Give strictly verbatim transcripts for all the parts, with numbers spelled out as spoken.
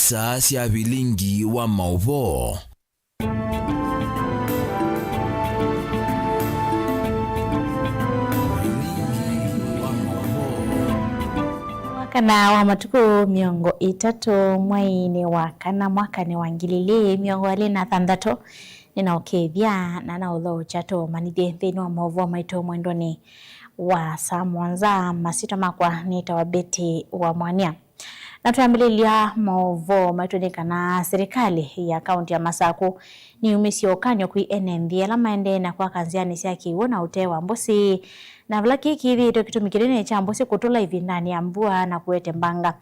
Taa sya vilingi wa maũvoo. Wakana wa matukũ mĩongo ĩtatũ mweinĩ wa kana mwakanĩ wa ngili ilĩ mĩongo ĩlĩ na thanthatũ, nĩnaũkethya na naũthookya tũũmanyĩthye nthĩnĩ wa maũvoo maitũ mwendonĩ wa saa mũonza. Masyĩtwa makwa nĩtawa Betty wa Mwania. Na twambĩlĩlya maũvoo maitũ nĩ kana silikalĩ ya kaũntĩ ya Masakũ nĩyumĩsye ũkany'o kwĩ ene nthĩ ala maendee na kwaka nzĩanĩ sya kĩw'ũ na ũtee wa mbũsĩ, na vala kĩĩ kĩthĩĩtwe kĩtumi kĩnene kya mbũsĩ kũtũla ĩvindanĩ ya mbua na kũete mbanga.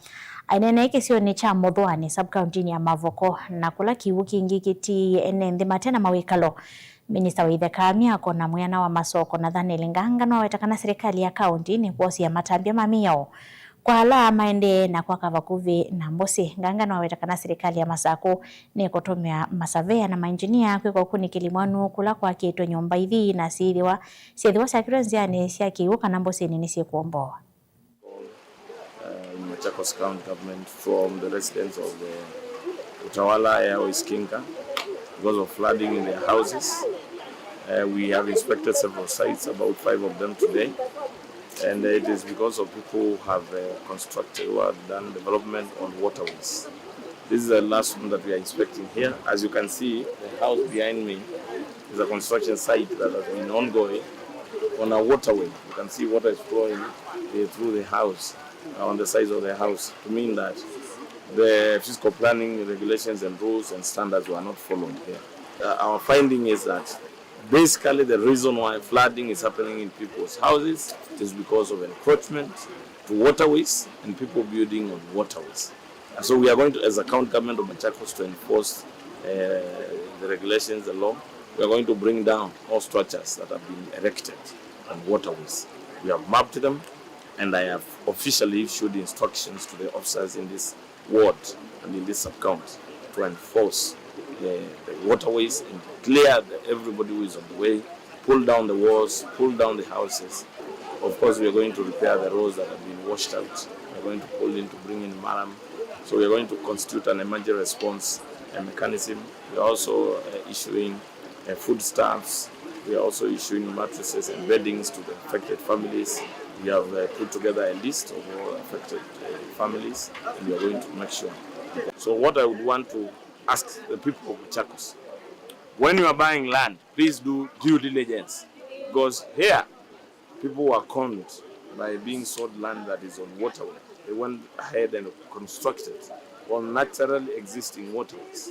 Aineenea kĩsionĩ kya Mũthũanĩ, sub-kaũntĩnĩ ya Mavoko, na kũla kĩw'ũ kĩngĩ kĩtiĩe ene nthĩ mate na mawĩkalo. Minista wa itheka, myako na mwĩana wa masoko, Nathaniel Nganga, nĩwaweta kana silikalĩ ya kaũntĩ nĩkwosea matambya ma mĩao kwa ala maendee na kwaka vakuvĩ na mbũsĩ. Nganga nĩwaweta kana silikalĩ ya Masakũ nĩkũtũmĩa masavea na mainjinia kwĩka ũkunĩkĩli mwanu kũla kwakĩtwe nyũmba ithi na syĩthĩwa, syĩthĩwa syakĩtwe nzĩanĩ sya kĩw'ũ kana mbũsĩnĩ nĩsyĩkũombowa. Uh, in Machakos County Government from the residents of the Utawala Airways Kinka because of flooding in their houses. Uh, we have inspected several sites, about five of them today, and it is because of people who have, uh, constructed, who have done development on waterways. This is the last one that we are inspecting here. As you can see, the house behind me is a construction site that has been ongoing on a waterway. You can see water is flowing, uh, through the house, uh, on the sides of the house, to mean that the physical planning regulations and rules and standards were not followed here. Uh, our finding is that basically the reason why flooding is happening in people's houses is because of encroachment to waterways and people building on waterways. And so we are going to, as a county government of Machakos, to enforce, uh, the regulations, the law. We are going to bring down all structures that have been erected on waterways. We have mapped them, and I have officially issued instructions to the officers in this ward and in this sub-county to enforce the, the waterways and clear the, everybody who is on the way, pull down the walls, pull down the houses. Of course, we are going to repair the roads that have been washed out. We are going to pull in to bring in murram. So we are going to constitute an emergency response, uh, mechanism. We are also, uh, issuing, uh, foodstuffs. We are also issuing mattresses and beddings to the affected families. We have, uh, put together a list of all affected, uh, families, and we are going to make sure. So what I would want to ask the people of Machakos, when you are buying land, please do due diligence, because here people were conned by being sold land that is on waterway. They went ahead and constructed on naturally existing waterways,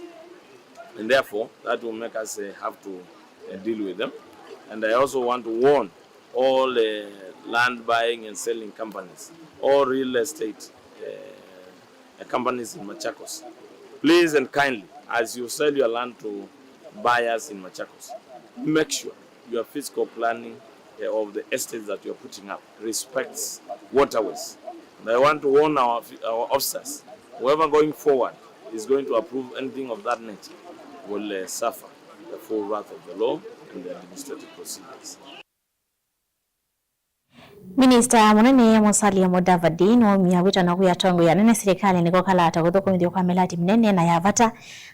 and therefore that will make us, uh, have to, uh, deal with them. And I also want to warn all, uh, land buying and selling companies, all real estate, uh, uh, companies in Machakos. Please and kindly, as you sell your land to buyers in Machakos, make sure your physical planning, uh, of the estates that you are putting up respects waterways. And I want to warn our, our officers, whoever going forward is going to approve anything of that nature will, uh, suffer the full wrath of the law and the administrative proceedings. Minista mũnene Musalia Mudavadi nĩwaumya wĩtano kwĩ atongoi anene silikalĩ nĩko kalata kũthũkũmĩthw'a kwa mĩlati mĩnene na ya vata.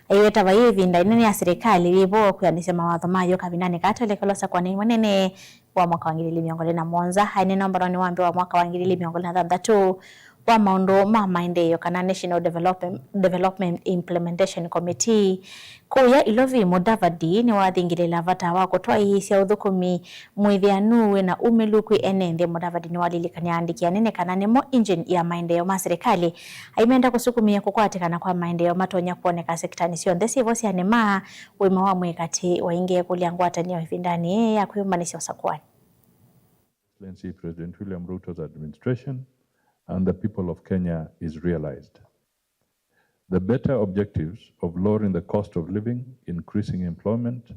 Aiweta vai ĩvinda ĩnene ya silikalĩ yĩ vo kwĩanĩsya mawatho mayo kavindanĩ kaa twelekelwa sakwanĩ mũnene wa mwaka wa ngili ilĩ mĩongo ĩlĩ na mũonza. Aineena ũmbanonĩ wa mbee wa mwaka wa ngili ilĩ mĩongo ĩlĩ na thanthatũ wa maũndũ ma maendeeo, kana National Development, Development Implementation Committee. Kũya Ilovi, Mudavadi nĩwathingĩlĩĩla vata wa kũtwaĩĩsya ũthũkũmi mwĩthĩanu wĩ na umĩlu kwĩ ene nthĩ. Mudavadi nĩwalilikany'a aandĩki anene kana nĩmo engine ya maendeeo ma silikalĩ, aimenda kũsukumĩa kũkwatĩkana kwa maendeeo matonya kwoneka sektanĩ syonthe syĩvo sya nĩma, ũima wa mwĩĩ katĩ wa ingĩ, kũlya ngwatanĩo ĩvindanĩ yĩĩ ya kwĩyũmbanĩsya ũsakũanĩ. Excellency President William Ruto's administration and the people of Kenya is realized. The better objectives of lowering the cost of living, increasing employment,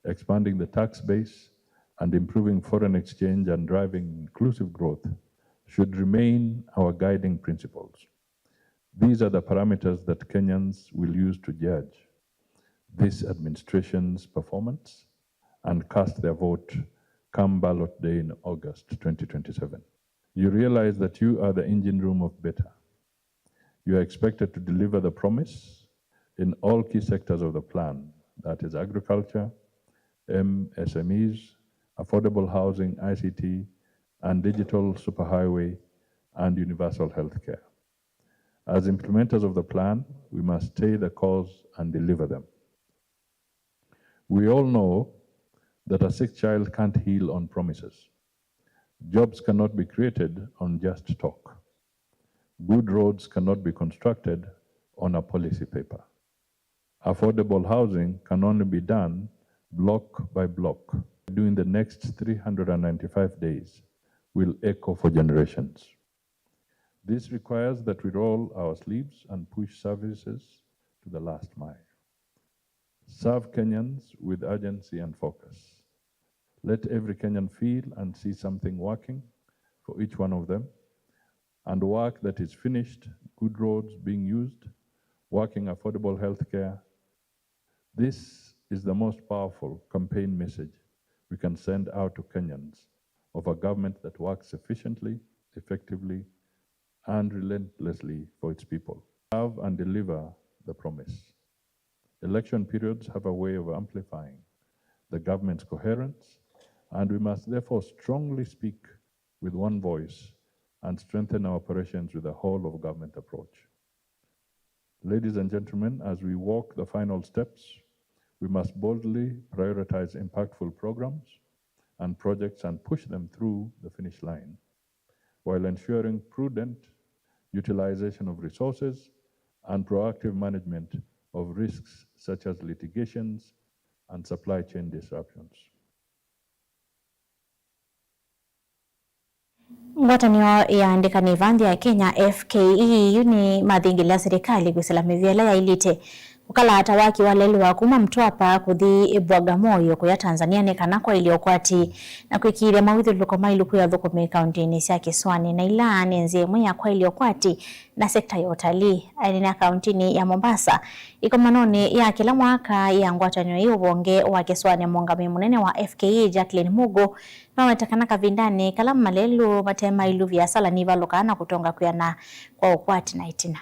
expanding the tax base, and improving foreign exchange and driving inclusive growth should remain our guiding principles. These are the parameters that Kenyans will use to judge this administration's performance and cast their vote come ballot day in August twenty twenty-seven. You realize that you are the engine room of better. You are expected to deliver the promise in all key sectors of the plan, that is agriculture, M S M Es, affordable housing, I C T, and digital superhighway and universal healthcare. As implementers of the plan, we must stay the course and deliver them. We all know that a sick child can't heal on promises. Jobs cannot be created on just talk. Good roads cannot be constructed on a policy paper. Affordable housing can only be done block by block. During the next three hundred and ninety-five days will echo for generations. This requires that we roll our sleeves and push services to the last mile. Serve Kenyans with urgency and focus. Let every Kenyan feel and see something working for each one of them, and work that is finished, good roads being used, working affordable healthcare. This is the most powerful campaign message we can send out to Kenyans of a government that works efficiently, effectively, and relentlessly for its people. Serve and deliver the promise. Election periods have a way of amplifying the government's coherence, and we must therefore strongly speak with one voice and strengthen our operations with a whole of government approach. Ladies and gentlemen, as we walk the final steps, we must boldly prioritize impactful programs and projects and push them through the finish line, while ensuring prudent utilization of resources and proactive management of risks such as litigations and supply chain disruptions. Ngwatanĩo ya andĩkani va nthĩ ya Kenya, F K E, yu nĩmathingĩlĩla silikalĩ kwĩsĩla mĩvĩa ĩla yaĩlĩte kũkala ata waki wa lelũ wa kuma Mtwapa kũthi Bagamoyo kũya Tanzania nĩ kana kwaĩlya ũkwati na kwĩkĩĩthya mawĩthyũlũlũko ma ilukũ ya ũthũkũmi kauntinĩ sya kĩsũanĩ, na ila nĩ nzĩa ĩmwe ya kwaĩlya ũkwati na sekta ya ũtalii. Anene a kauntinĩ ya Mombasa ĩkomanonĩ ya kĩla mwaka ya ngwatanĩo ĩ ũvonge wa kĩsũanĩ, mũũngamĩi mũnene wa F K E, Jacqueline Mugo, nĩwaweta kana kavindanĩ kala malelũ mate maĩlu, viasala nivalũkaa na kũtonga kwĩana kwa ũkwati na ĩtina.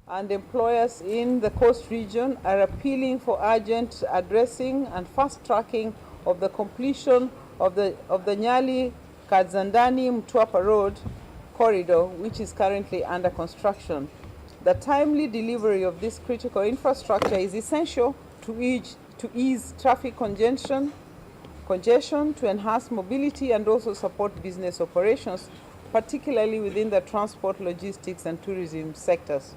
And employers in the coast region are appealing for urgent addressing and fast tracking of the completion of the, of the Nyali Kadzandani Mtwapa Road corridor, which is currently under construction. The timely delivery of this critical infrastructure is essential to ease, to ease traffic congestion, congestion, to enhance mobility and also support business operations, particularly within the transport, logistics and tourism sectors.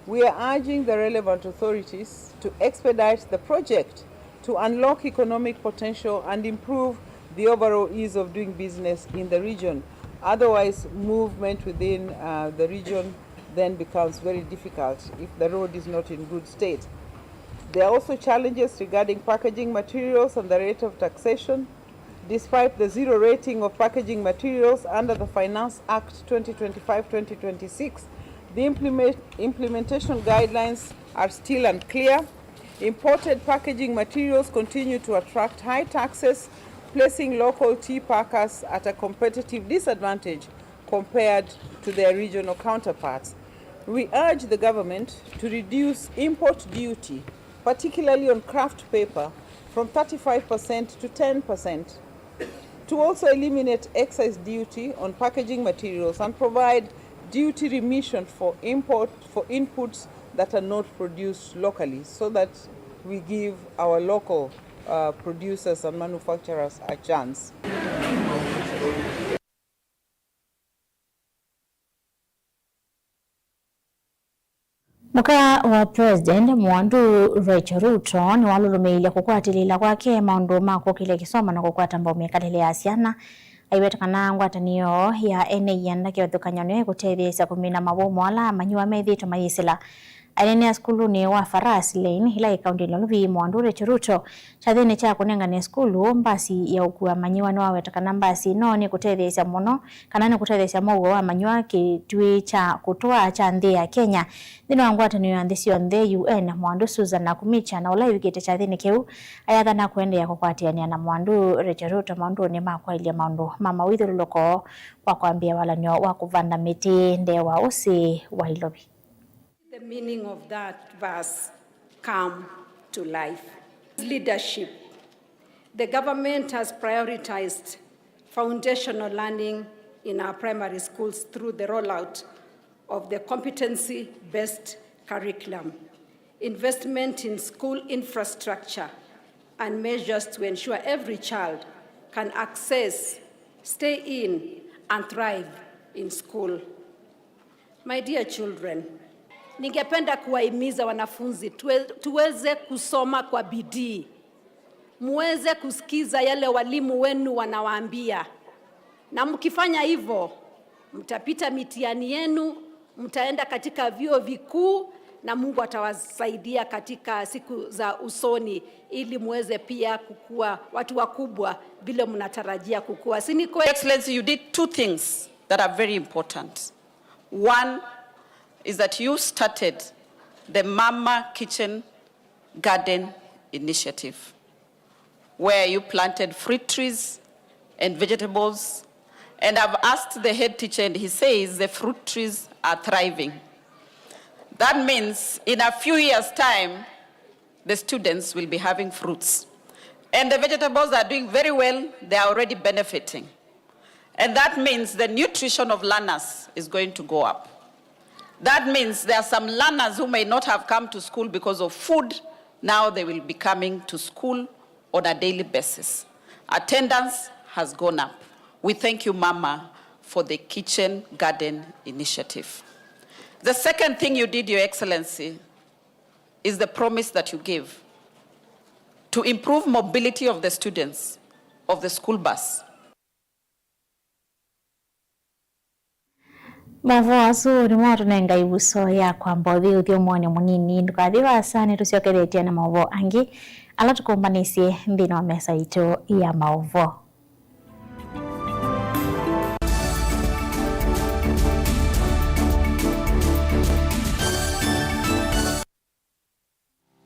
We are urging the relevant authorities to expedite the project to unlock economic potential and improve the overall ease of doing business in the region. Otherwise, movement within, uh, the region then becomes very difficult if the road is not in good state. There are also challenges regarding packaging materials and the rate of taxation. Despite the zero rating of packaging materials under the Finance Act twenty twenty-five twenty twenty-six, the implement-, implementation guidelines are still unclear. Imported packaging materials continue to attract high taxes, placing local tea packers at a competitive disadvantage compared to their regional counterparts. We urge the government to reduce import duty, particularly on kraft paper, from thirty-five percent to ten percent, to also eliminate excise duty on packaging materials and provide duty remission for import, for inputs that are not produced locally, so that we give our local, uh, producers and manufacturers a chance. Mũka wa President Mũandũ Rachel Ruto nĩwalũlũmĩĩlye kũkwatĩlĩĩla kwake maũndũ ma kũkĩlya kĩsomo na kũkwata mbau mĩkalĩle ya syana. Aiweta kana ngwatanĩo ya ene ianda kĩvathũkany'o nĩyo ĩkũtetheesya kũmina mavomo ala amanyĩw'a methĩĩtwe mayĩsĩla Aineenea sukulunĩ wa Faras Lane, ĩla yĩ kaũntĩnĩ ya Nairobi, Mwandũ Rachel Ruto, kyathĩnĩ kya kũnengane sukulu mbasi ya ũkua amanyĩw'a, nĩwaweta kana mbasi ĩno nĩkũtetheesya mũno, kana nĩkũtetheesya mũuo wa amanyĩw'a kĩtuĩ kya kũtwaa kya nthĩ ya Kenya nthĩnĩ wa ngwatanĩo ya nthĩ syonthe, U N. Mwandũ Susan Nakhumicha, na ũla ĩvikĩte kyathĩnĩ kĩu, ayathana kũendeea kũkwatĩanĩa na Mwandũ Rachel Ruto maũndũnĩ ma kwaĩlya maũndũ ma mawĩthyũlũlũko wa kwambĩĩa walany'o wa kũvanda mĩtĩ ndee wa ũsĩ wa Nairobi. The meaning of that verse come to life. Leadership. The government has prioritized foundational learning in our primary schools through the rollout of the competency-based curriculum, investment in school infrastructure, and measures to ensure every child can access, stay in, and thrive in school. My dear children, ningependa kuwahimiza wanafunzi tuwe-, tuweze kusoma kwa bidii, muweze kusikiza yale walimu wenu wanawaambia, na mkifanya hivyo, mtapita mitihani yenu, mtaenda katika vyuo vikuu, na Mungu atawasaidia katika siku za usoni ili muweze pia kukua watu wakubwa vile mnatarajia kukua. Si ni kweli? Excellency, you did two things that are very important. One is that you started the Mama Kitchen Garden Initiative, where you planted fruit trees and vegetables. And I've asked the head teacher, and he says the fruit trees are thriving. That means in a few years' time, the students will be having fruits. And the vegetables are doing very well, they are already benefiting. And that means the nutrition of learners is going to go up. That means there are some learners who may not have come to school because of food. Now they will be coming to school on a daily basis. Attendance has gone up. We thank you, Mama, for the Kitchen Garden Initiative. The second thing you did, Your Excellency, is the promise that you gave to improve mobility of the students of the school bus. Maũvoo asu nĩmo matũnenga ĩvuso ya kwamba ũthi ũthyũmũonĩ mũnini. Ndũkathi vaasa, nĩtũsyokethetye na maũvoo angĩ ala tũkũmbanĩsye nthĩnĩ wa mesa itũ ya maũvoo.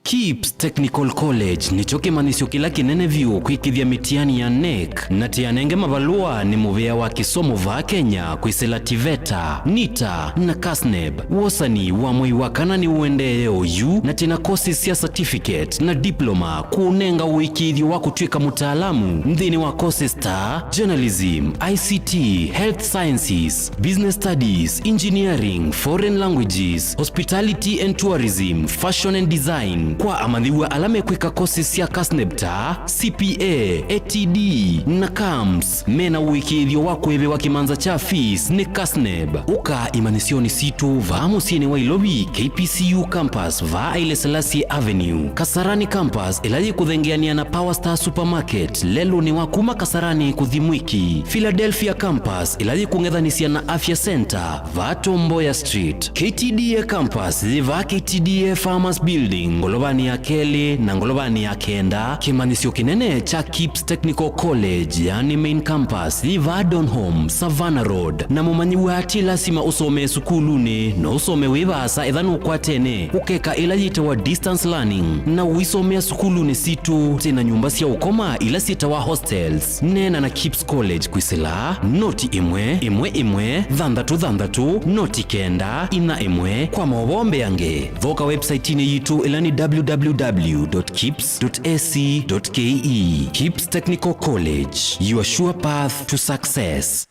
KIPPS Technical College nĩkyo kĩmanyĩsyo kĩla kĩnene vyũ kwĩkĩthya mĩtiani ya NEC, na tĩ anenge mavalũa nĩ mũvĩa wa kĩsomo vaa Kenya kwĩsĩla TVETA, NITA, na KASNEB. Wosani wa mwei wa kana nĩũendeeye oyu, na twĩ na courses sya certificate na diploma kũũnenga ũĩkĩĩthyo wa kũtw'ĩka mũtaalamu nthĩnĩ wa courses ta journalism, I C T, health sciences, business studies, engineering, foreign languages, hospitality and tourism, fashion and design. Kwa amanyĩw'a ala mekwĩka courses sya KASNEB ta C P A, A T D, na CAMS, mena ũĩkĩĩthyo wa kũĩvĩwa kĩmanza kya fees nĩ KASNEB. Ũka imanyĩsyonĩ sitũ vaa mũsyĩnĩ wa Ilovi, K P C U campus vaa Haile Selassie Avenue, Kasarani campus ĩla yĩkũthengeanĩa na Power Star Supermarket lelũnĩ wa kuma Kasarani kũthi Mwiki, Philadelphia campus ĩla yĩkũng'ethanĩsya na Afya Center vaa Tom Mboya Street, K T D A campus yĩ vaa K T D A Farmers Building ngolovanĩ ya kelĩ na ngolovanĩ ya kenda. Kĩmanyĩsyo kĩnene kya KIPPS Technical College, yani main campus, yĩ vaa Donholm, Savannah Road, na mũmanyĩw'a ti lasima ũsomee sukulunĩ, no ũsome wĩ vaasa ethĩwa nũkwatene ũkeka ĩla yĩtawa distance learning, na ũisomea sukulunĩ sitũ. Twĩ na nyũmba sya ũkoma ila syĩtawa hostels. Neena na KIPPS College kwĩsĩla noti ĩmwe ĩmwe ĩmwe thanthatũ thanthatũ noti kenda inya ĩmwe. Kwa maũvoo mbeange, thoka website-inĩ yitũ ĩla nĩ W W W dot kips dot A C dot K E. KIPPS Technical College, your sure path to success.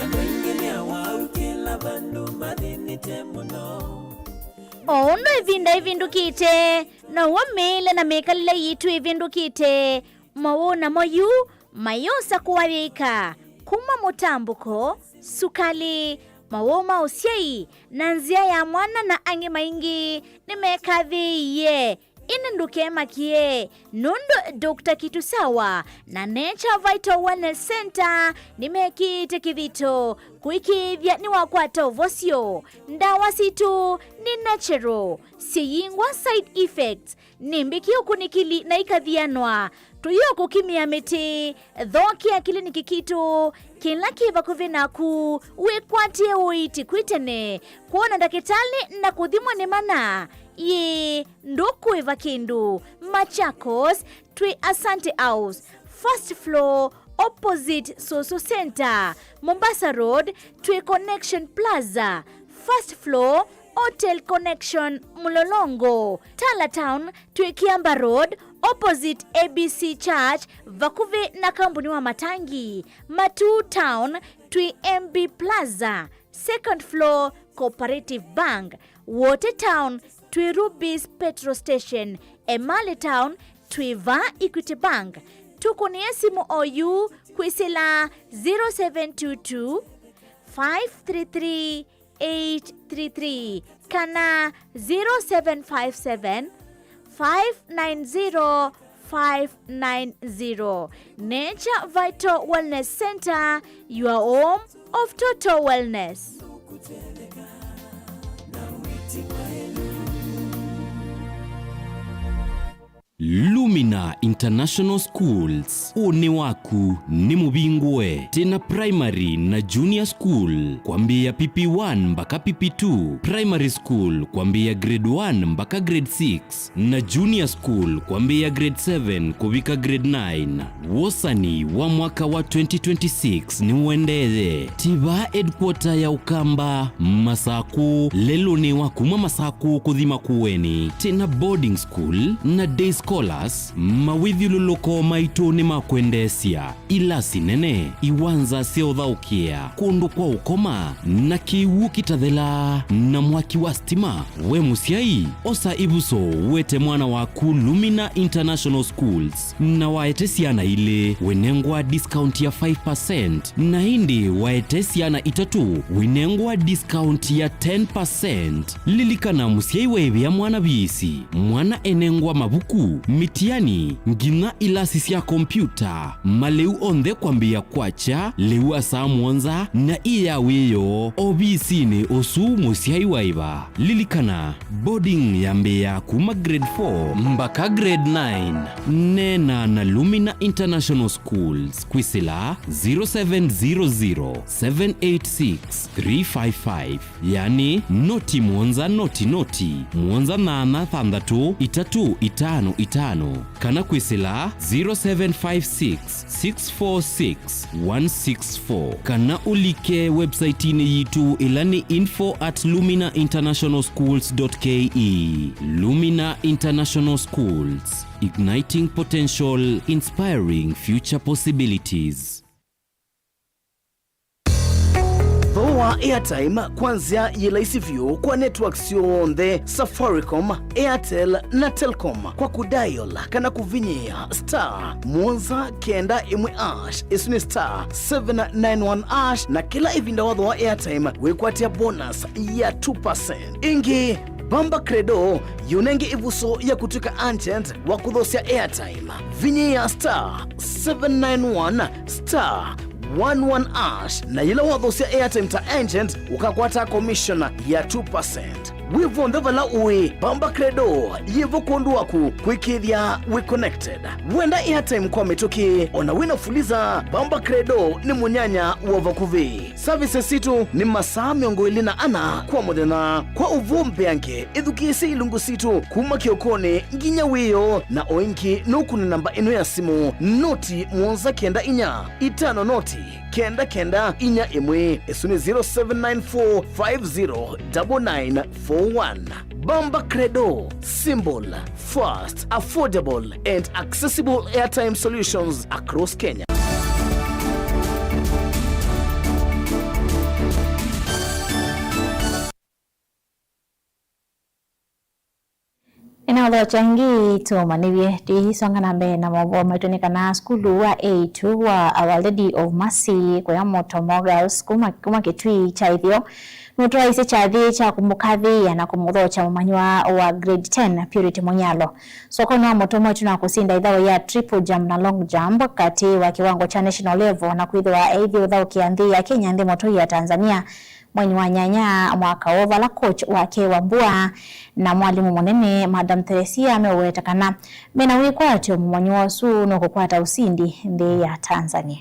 Andũ aingĩ nĩ awau kĩla vandũ mathĩnĩte mũno. O ũndũ ĩvinda ĩvĩndũkĩte, now'o mĩĩle na mĩkalĩle yitũ ĩvĩndũkĩte. Mawau namo yu mayĩosa kũaĩka kuma mũtambũko, sukalĩ, mawau ma ũsyai, na nzĩa ya mwana na angĩ maingĩ nĩmekathĩĩie. Ĩndĩ ndũkemakĩe, nũndũ Doctor Kitusawa na Nature Vital Wellness Center nĩmekĩĩte kĩthito kũĩkĩĩthya nĩwakwata ũvosyo. Ndawa sitũ nĩ natural, syĩyingwa side effects, nĩ mbĩki ũkunĩkĩli na ikathianwa. Tũyĩũkũkimĩa mĩtĩ, thokea kĩliniki kitũ kĩla kĩ vakuvĩ naku, wĩkwatĩe ũiiti kwĩ tene, kwona ndakĩtalĩ na kũthimwa nĩ mana. Ĩĩ, ndũkũĩva kĩndũ. Machakos, twĩ Asante House, first floor, opposite Soso Center. Mombasa Road, twĩ Connection Plaza, first floor, Hotel Connection Mlolongo. Tala Town, twĩ Kiamba Road, opposite A B C Church, vakuvĩ na kambuni wa matangi. Matuu Town, twĩ M B Plaza, second floor, Cooperative Bank. Wote Town, twĩ Rubis Petrol Station. Emali Town, twĩ va Equity Bank. Tũkũnĩe simũ oyu kwĩsĩla zero seven two two, five three three, eight three three kana zero seven five seven, five nine zero, five nine zero. Nature Vital Wellness Center, your home of total wellness. Lumina International Schools, ũnĩ waku nĩ mũvingũe. Twĩna primary na junior school kwambĩĩa P P one mbaka P P two, primary school kwambĩĩa grade one mbaka grade six, na junior school kwambĩĩa grade seven kũvika grade nine. Wosani wa mwaka wa twenty twenty-six nĩũendeeye. Tiva headquarter ya Ũkamba, Masakũ, lelũnĩ wa kuma Masakũ kũthi Makueni. Twĩna boarding school na day scholars, mawĩthyũlũlũko maitũ nĩ ma kwendeesya. Ilasi nene, iwanza sya ũthaũkĩa, kũndũ kwa ũkoma, na kĩw'ũ kĩtathela, na mwaki wa stima. We mũsyai, osa ĩvuso, wete mwana waku Lumina International Schools, na waete syana ilĩ, wĩnengwa discount ya five percent, na ĩndĩ waete syana itatũ, wĩnengwa discount ya ten percent. Lilikana, mũsyai waĩvĩa mwana viisi, mwana enengwa mavuku, mĩtiani, nginya ilasi sya kompyuta, malĩu onthe kwambĩĩa kwakya lĩu wa saa mũonza na ĩ ya wĩoo ovisinĩ ũsu mũsyai waĩva. Lilikana, boarding yambĩĩa kuma grade four mbaka grade nine. Neena na Lumina International Schools kwĩsĩla zero seven zero zero, seven eight six, three five five. Yani, noti mũonza noti noti, mũonza nyanya thanthatũ itatũ itano itano, kana kwĩsĩla zero seven five six, six four six, one six four, kana ũlike website-inĩ yitũ ĩla nĩ info at lumina international schools dot K E. Lumina International Schools, igniting potential, inspiring future possibilities. Thooa airtime kwa nzĩa yĩ laisi vyũ kwa network syonthe, Safaricom, Airtel na Telcom, kwa kũdial kana kũvinyĩĩa star mũonza kenda ĩmwe hash, ĩsu nĩ star seven nine one hash, na kĩla ĩvinda wathooa airtime wĩkwatĩa bonus ya two percent. Ĩngĩ, Bamba Credo yĩũnenge ĩvuso ya kũtw'ĩka agent wa kũthosya airtime. Vinyĩĩa star seven nine one star one one hash, na yĩla wathosya airtime ta agent, ũkakwata commission ya two percent. Wĩ vonthe vala ũĩ, Bamba Credo yĩvo kwondũ waku kwĩkĩĩthya wĩ connected. Wenda airtime kwa mĩtũkĩ, ona wĩna Fuliza, Bamba Credo nĩ mũnyanya wa vakuvĩ. Services sitũ nĩ masaa mĩongo ĩlĩ na ana kwa mũthenya. Kwa ũvoo mbeange, ĩthukĩĩsye ilungu sitũ kuma kĩokonĩ nginya wĩoo, na o ĩngĩ nũkũne namba ĩno ya simũ, noti mũonza kenda inya itano noti kenda kenda inya ĩmwe. Ĩsu nĩ zero seven nine four five zero double nine four one. Bamba Credo, simple, fast, affordable and accessible airtime solutions across Kenya. Thokya ĩngĩ tũmanĩthye, tũisonga na mbee na maũvoo maitũ nĩ kana sukulu wa eĩtu wa Our Lady of Mercy kũya Mũtomo Girls kuma, kuma Kĩtui kya Ĩtheo nũtwaisye kyathĩ kya kũmũkathĩĩa na kũmũthokya mũmanyĩwa wa grade ten, Purity Mũnyalo. Sokonĩ wa Mũtomo twĩ na kũsinda ĩthaũ ya triple jump na long jump katĩ wa kĩwango kya national level na kwĩthĩwa eĩthye ũthaũkĩa nthĩ ya Kenya nthĩ mũtũi ya Tanzania. Mweinĩ wa nyanya mwaka ũũ, vala coach wake Wambua na mwalimũ mũnene Madam Theresia meũweta kana mena wĩkwatyo mũmanyĩwa ũsu nũkũkwata ũsindi nthĩ ya Tanzania.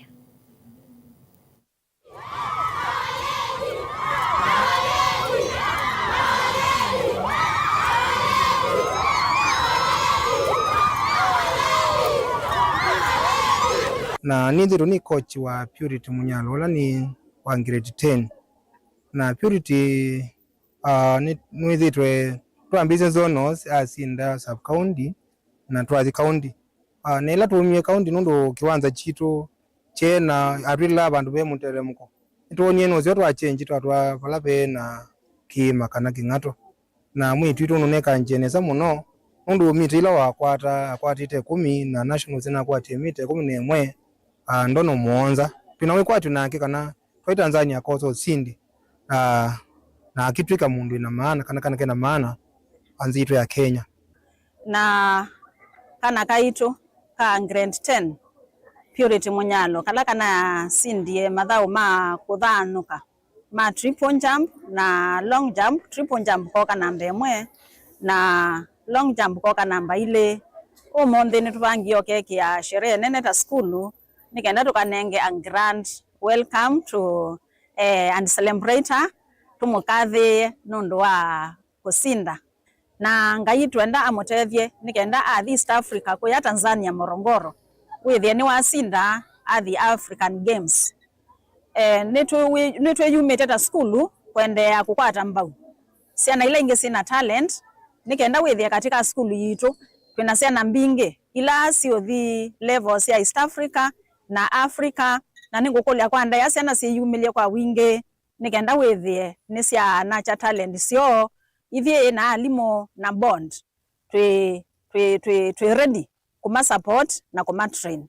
Na nĩthĩtwe nĩ coach wa Purity Mũnyalo, ũla nĩ wa grade ten. Na Purity, ah, nĩ-, nĩwĩthĩtwe twambĩĩsye zonals, asinda sub county, na twathi county. Ah, na ĩla twaumie county, nũndũ kĩwanza kitũ kyeĩ na atwĩlaa vandũ ve mũtelemko, nĩtwonie nũseo twa change, twatwaa vala ve na kĩĩma kana kĩng'ato. Na mwĩĩtu witũ nũnekangie nesa mũno, nũndũ mita ila wakwata, akwatĩte ĩkũmi, na nationals nakwatie mita ĩkũmi na ĩmwe, ah, ndono mũonza. Twĩ na wĩkwatyo nake kana twaĩ Tanzania akosa ũsindi, ah, na akĩtw'ĩka mũndũ wĩ na maana, kana kana ke na maana nthĩ yitũ ya Kenya. Na kana kaitũ ka grade ten, Purity Mũnyalo, kala kanasindie mathaũ ma kũthaanũka ma triple jump na long jump, triple jump koka namba ĩmwe na long jump koka namba ilĩ. Ũmũnthĩ nĩtũvangie ũkekĩa sherehe nene ta sukulu nĩ kenda tũkanenge a grand welcome to, eh, and celebrate her, tũmũkathĩĩe nũndũ wa kũsinda. Na Ngai twenda amũtethye nĩ kenda athi East Africa kũya Tanzania, Morogoro, wĩthĩe nĩwasinda athi African Games. Eh, nĩtwĩ-, nĩtwĩyumĩte ta sukulu kũendeea kũkwata mbau syana ila ingĩ syĩ na talent, nĩ kenda wĩthĩe katĩ ka sukulu yitũ twĩ na syana mbingĩ ila siũthi level sya East Africa na Africa, na nĩngũkũlya kwa ndaĩa syana syĩyumĩlye kwa wingĩ nĩ kenda wĩthĩe nĩsyaanakya talent syoo. Ithyĩ na alimũ na board twĩ, twĩ, twĩ, twĩ ready kũma support na kũma train.